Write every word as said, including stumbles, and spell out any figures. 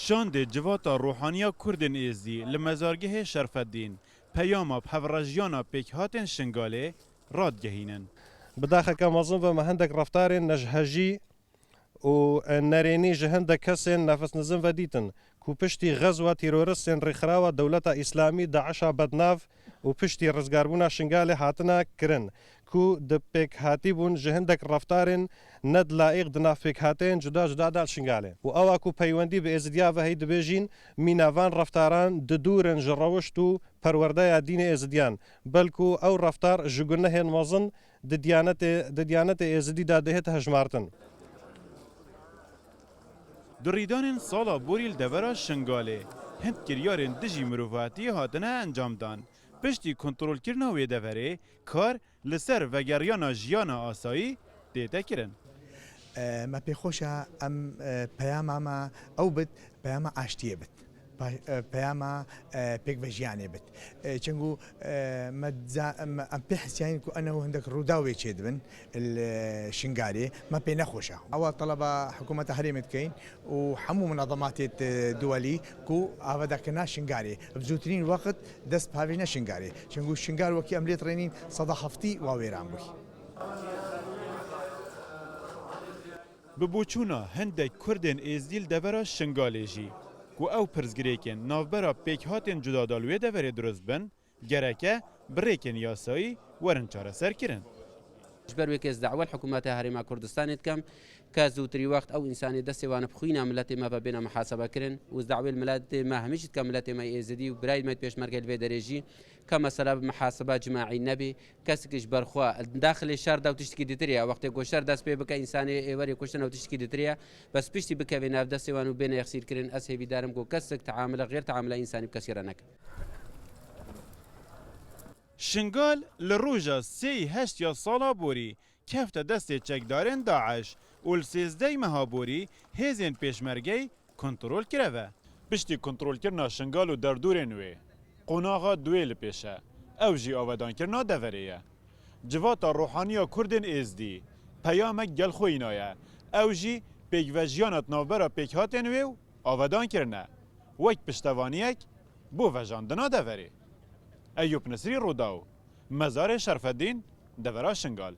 Çandê Civata Ruhaniya Kurdên Êzdî li Mezargehê Şerfeddîn peyama bi hevrejiyana pêkhatên Şingalê radigehînin. Bi daxeke mezin ve me hindek reftarên nejhejî û nerênî ji hindek kesên nefisnizin ve dîtin ku piştî xezwa teroristên rêxirawa Dewleta Îslamî, DAIŞa bednav û piştî rizgarbûna Şingalê hatine kirin ku di pêkhatî bûn ji hindek reftarên ne di laîq di nav pêkhateyên cuda cuda de li Şingalê û ewa ku peywendî bi Êzidiya ve heyî dibêjîn mîna van reftaran di dûr in ji rewişt û perwerdeya dînê Êzidiyan, belku ew reftar ji gunehên mezin di diyanetê, di diyanetê Êzidî de dihête hejmartin. Di rîdanên sala borî li devera Şingalê hind kiryarên dijî mirovatiyê hatine encamdan. Piştî kontrolkirina wê deverê kar li ser vegeriyana jiyana asayî tête kirin. Me pê xweş e em peyama me ew bit, peyama aştiyê bit, peyama pêkvejiyanê bit. Çengo me em pê hesiyayîn ku eneho hindek rûdawê çêdibin li Şingalê, me pê nexweş e. Ewa teleba hikûmeta herêmê dikeyin û hemû munazematê duwelî ku avedakirina Şingalê bi zûtirîn wext dest bi havêjina Şingalê. Çengo Şingal wekî em lê dirênîn seda heftî wa wêran bûy. Bi boçûna hindek Kurdên Êzdî li devera Şingalê jî ku ew pirsgirêkên navbera pêkhatên cuda da li wê deverê dirust bin, gereke bi rêkên yasayî werin çareserkirin. Ji ber wê kes dawel hikûmeta Herêma Kurdistanê dikem ke zûtirî wext ew însanê destê wan bi xwîna miletê me ve bêne muhasebe kirin û ez dawê li miletê me hemî jî dikem, miletê me yê Êzidî û birayê me yê Pêşmerge li vê derê jî ke mesela bi muhaseba cimaî nebê, kesek ji ber xwe daxilê şer de û tiştekî ditir ye. Wextê ku şer dest pê bike, însanê ê werê kuştin ew tiştekî ditir ye. Bes piştî bikevê nav destê wan û bêne yexsîrkirin, ez hêvîdar im ku kesek teamile, xêr teamila însanî bi kesî re neke. Şingal li roja sêyî heşt ya sala borî kefte destê çekdarên DAIŞ û li sêzdehê meha borî hêzên Pêşmergeyê kontrol kireve. Piştî kontrolkirina Şingal û derdorên wê, qonaxa duê li pêş e, ew jî avedankirina deverê ye. Civata Ruhaniya Kurdên Êzdî peyamek gel xweyîna ye, ew jî pêkvejiyana di navbera pêkhatên wê û avedan kirine wek piştevaniyek bo vejandina deverê. Eyûp Nisrî, Rûdaw, Mezarê Şerfedîn, devera Şingal.